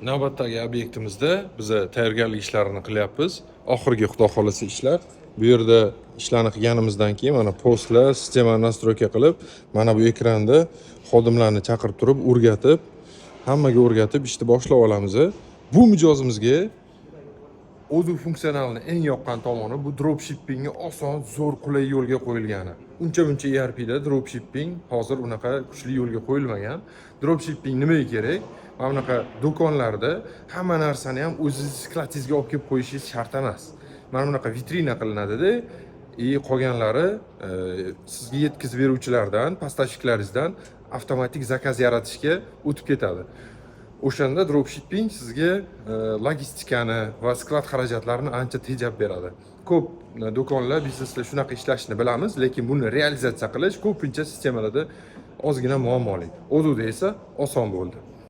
Navbatdagi obyektimizda biza tayyorgarlik ishlarini qilyapmiz. Oxirgi, xudo xohlasa, ishlar. Bu yerda ishlarni qilganimizdan keyin mana POSlar, sistemani настройка qilib, mana bu ekranda xodimlarni chaqirib turib, o'rgatib, hammaga o'rgatib, ishni boshlab olamiz. Bu mijozimizga Odoo funksionalini eng yoqqan tomoni bu dropshippingni oson, zo'r, qulay yo'lga qo'yilgani. Uncha muncha ERPda dropshipping hozir unaqa kuchli yo'lga qo'yilmagan. Dropshipping nimaga kerak? Mana bunaqa do'konlarda hamma narsani ham o'zingiz skladingizga olib kelib qo'yishingiz shart emas. Mana bunaqa vitrina qilinadida и qolganlari sizga yetkazib beruvchilardan, поставщик laringizdan avtomatik заказ yaratishga o'tib ketadi. O'shanda dropshipping sizga logistikani va sklad xarajatlarini ancha tejab beradi. Ko'p do'konlar, bizneslar shunaqa ishlashini bilamiz, lekin buni realizatsiya qilish ko'pincha sistemalarda ozgina muammoli. Odooda esa oson bo'ldi.